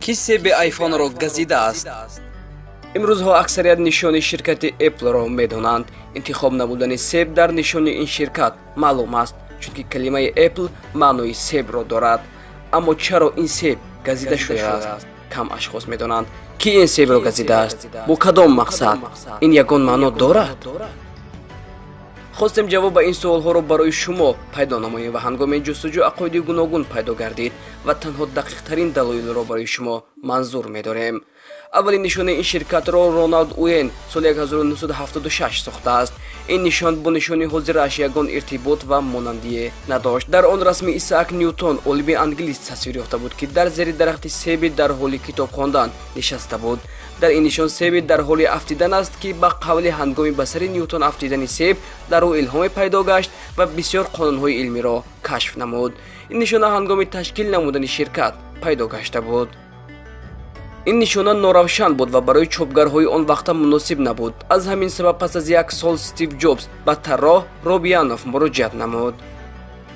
Ки себи айфонро газидааст? Имрӯзҳо аксарият нишони ширкати Эплро медонанд. Интихоб намудани себ дар нишони ин ширкат маълум аст, чунки калимаи Эпл маънои себро дорад. Аммо чаро ин себ газида шудааст, кам ашхос медонанд. Ки ин себро газидааст, бо кадом мақсад, ин ягон маъно дорад? Хостем ҷавоб ба ин суолҳоро барои шумо пайдо намоем ва ҳангоми ҷустуҷӯ ақоиди гуногун пайдо гардид ва танҳо дақиқтарин далоилро барои шумо манзур медорем. Аввалин нишонаи ин ширкатро Роналд Уэн соли 1976 сохтааст. Ин нишон бо нишони ҳозирааш ягон иртибот ва монандие надошт. Дар он расми Исаак Ньютон, олими англис, тасвир ёфта буд, ки дар зери дарахти себи дар ҳоли китоб хондан нишаста буд. Дар ин нишон себи дар ҳоли афтидан аст, ки ба қавли ҳангоми ба сари Ньютон афтидани себ дар ӯ илҳоме пайдо гашт ва бисёр қонунҳои илмиро кашф намуд. Ин нишона ҳангоми ташкил намудани ширкат пайдо гашта буд. Ин нишона норавшан буд ва барои чопгарҳои он вақта муносиб набуд. Аз ҳамин сабаб пас аз як сол Стив Ҷобс ба тарроҳ Роб Янов муроҷиат намуд.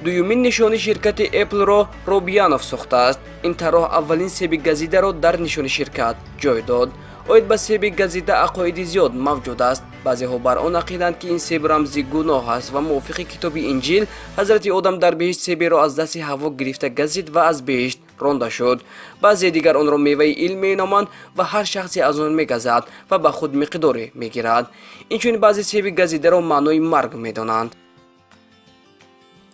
Дуюмин нишони ширкати Эплро Роб Янов сохтааст. Ин тарроҳ аввалин себи газидаро дар нишони ширкат ҷой дод. Оид ба себи газида ақоиди зиёд мавҷуд аст. Баъзеҳо бар он ақиданд, ки ин себ рамзи гуноҳ аст ва мувофиқи китоби Инҷил ҳазрати Одам дар беҳишт себеро аз дасти Ҳавво гирифта газид ва аз беҳишт ронда шуд. Баъзе дигар онро меваи илм меноманд ва ҳар шахсе аз он мегазад ва ба худ миқдоре мегирад. Инчунин баъзе себи газидаро маънои марг медонанд,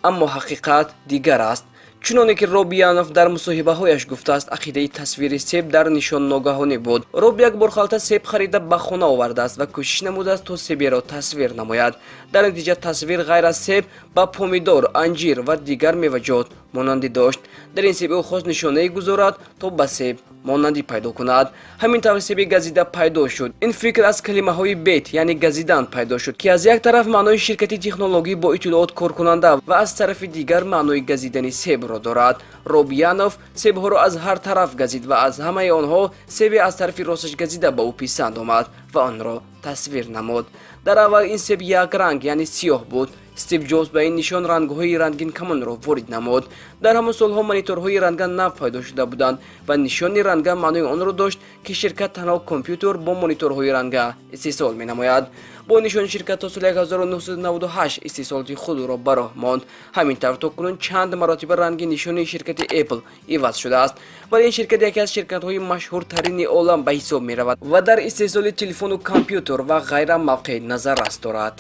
аммо ҳақиқат дигар аст. Чуноне ки Роб Янов дар мусоҳибаҳояш гуфтааст, ақидаи тасвири себ дар нишон ногаҳонӣ буд. Роб як бор халта себ харида ба хона овардааст ва кӯшиш намудааст, то себеро тасвир намояд. Дар натиҷа тасвир ғайр аз себ ба помидор, анҷир ва дигар меваҷот монандӣ дошт. Дар ин себ ӯ хост нишонае гузорад, то ба себ монандӣ пайдо кунад. Ҳамин тавр себи газида пайдо шуд. Ин фикр аз калимаҳои бет, яъне газидан, пайдо шуд, ки аз як тараф маънои ширкати технологӣ бо иттилоот коркунанда ва аз тарафи дигар маънои газидани себро дорад. Роб Янов себҳоро аз ҳар тараф газид ва аз ҳамаи онҳо себе аз тарафи росташ газида ба ӯ писанд омад ва онро тасвир намуд. Дар аввал ин себ якранг, яъне сиёҳ буд. Стив Ҷобс ба ин нишон рангҳои рангинкамонро ворид намуд. Дар ҳамон солҳо мониторҳои ранга нав пайдо шуда буданд ва нишони ранга маънои онро дошт, ки ширкат танҳо компютер бо мониторҳои ранга истеҳсол менамояд. Бо нишони ширкат то соли 1998 истеҳсолоти худро ба роҳ монд. Ҳамин тавр то кунун чанд маротиба ранги нишони ширкати Apple иваз шудааст, вале ин ширкат яке аз ширкатҳои машҳуртарини олам ба ҳисоб меравад ва дар истеҳсоли телефону компютер ва ғайра мавқеи назаррас дорад.